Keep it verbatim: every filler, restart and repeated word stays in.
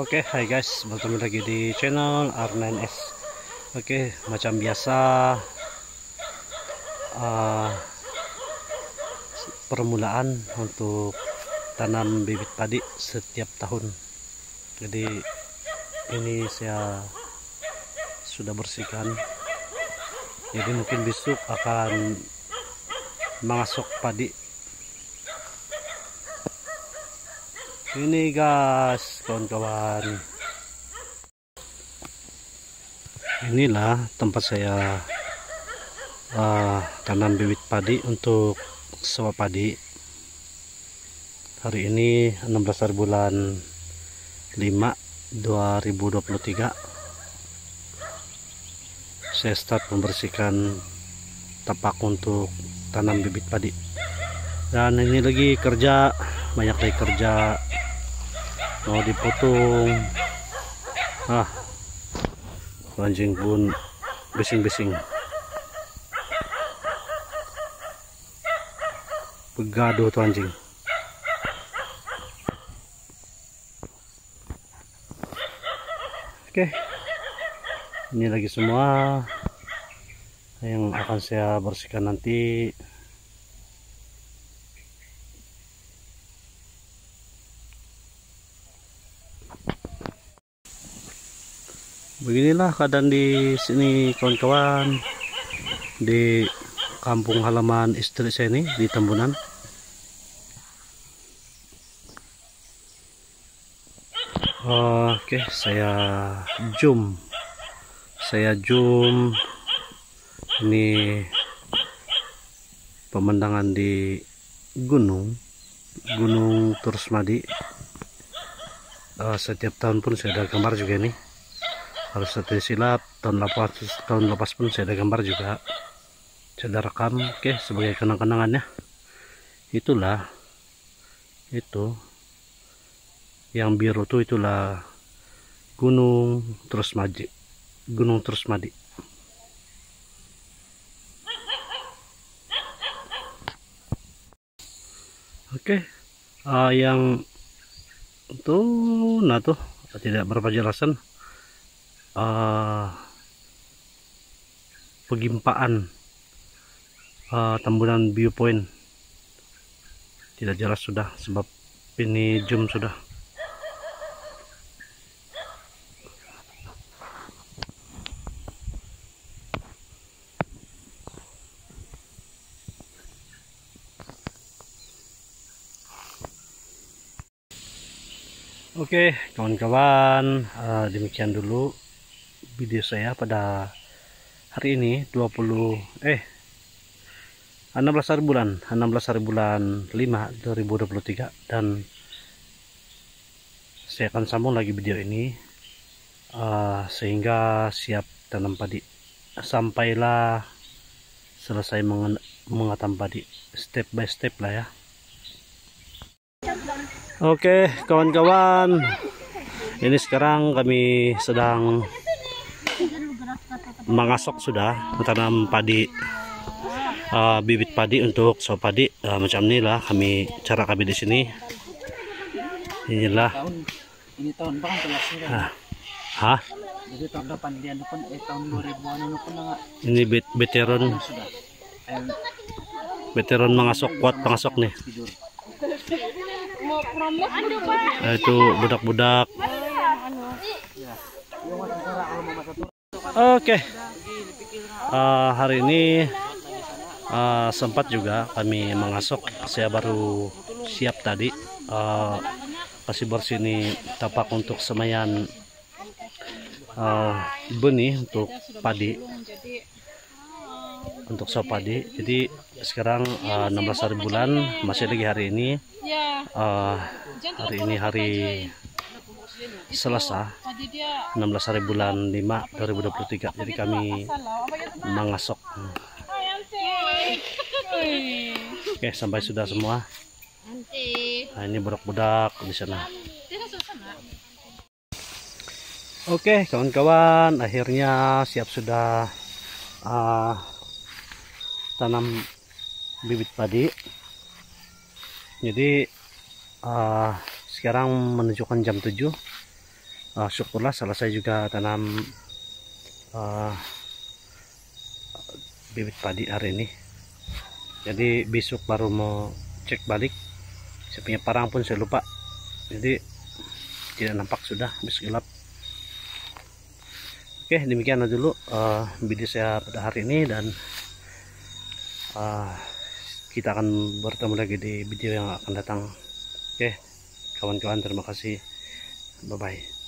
Oke, hai guys, bertemu lagi di channel R nine S. Oke, macam biasa, ah, permulaan untuk tanam bibit padi setiap tahun. Jadi, ini saya sudah bersihkan. Jadi, mungkin besok akan mengasok padi. Ini, guys, kawan-kawan. Inilah tempat saya, ah, tanam bibit padi untuk sawah padi. Hari ini enam belas hari bulan lima, dua ribu dua puluh tiga. Saya start membersihkan tapak untuk tanam bibit padi. Dan ini lagi kerja, banyak lagi kerja. Mau dipotong. Ah, anjing pun bising-bising. Begaduh tu anjing. Oke. Ini lagi semua yang akan saya bersihkan nanti. Beginilah keadaan di sini, kawan-kawan, di kampung halaman istri saya ini di Tambunan. Oke, saya zoom. Saya zoom ini pemandangan di gunung, Gunung Terus Madi. Eh, setiap tahun pun saya ada gambar juga ini. Kalau saya tidak silap, tahun lepas, tahun lepas pun saya ada gambar juga. Saya ada rekam, oke, sebagai kenang-kenangannya. Itulah, itu yang biru tu, itulah Gunung Terus Madi, Gunung Terus Madi. Oke, ah, yang tu, nah tu, tidak berapa jelasan. Ah, pegimpaan, ah, Tambunan Viewpoint. Tidak jelas sudah sebab ini zoom sudah. Oke, kawan-kawan, eh, demikian dulu video saya pada hari ini, dua puluh, eh, enam belas hari bulan, enam belas hari bulan lima dua ribu dua puluh tiga, dan saya akan sambung lagi video ini, eh, sehingga siap tanam padi. Sampailah selesai mengen-, mengatam padi, step by step lah ya. Oke, kawan-kawan, ini sekarang kami sedang mengasok sudah, menanam padi, ah, bibit padi untuk sawah padi. Ah, macam inilah kami, cara kami di sini. Inilah. Tahun, ini tahun berapa kelasnya? Ah. Hah? Jadi tahun depan dia anu pun, eh, tahun dua ribu anu pun enggak. Ini bet-, veteran. Sudah. Veteran mengasok, kuat pengasok ni. Ah, itu budak-budak. Oke. Ah, hari ini, ah, sempat juga kami mengasok. Saya baru siap tadi, ah, kasih bersih ni tapak untuk semaian, ah, benih untuk padi. Untuk sawah padi. Jadi sekarang, ah, enam belas hari bulan, masih lagi hari ini. Ah, hari ini hari Selasa, enam belas hari bulan lima dua ribu dua puluh tiga. Jadi kami mengasok. Oke, sampai sudah semua. Nah, ini budak-budak di sana. Oke, kawan-kawan, akhirnya siap sudah, ah, tanam bibit padi. Jadi, ah, sekarang menunjukkan jam tujuh. Ah, syukurlah selesai juga tanam, ah, bibit padi hari ini. Jadi besok baru mau cek balik. Saya punya parang pun saya lupa. Jadi tidak nampak sudah, habis gelap. Oke, demikianlah dulu, eh, video saya pada hari ini dan, eh, kita akan bertemu lagi di video yang akan datang. Oke, kawan-kawan, terima kasih. Bye-bye.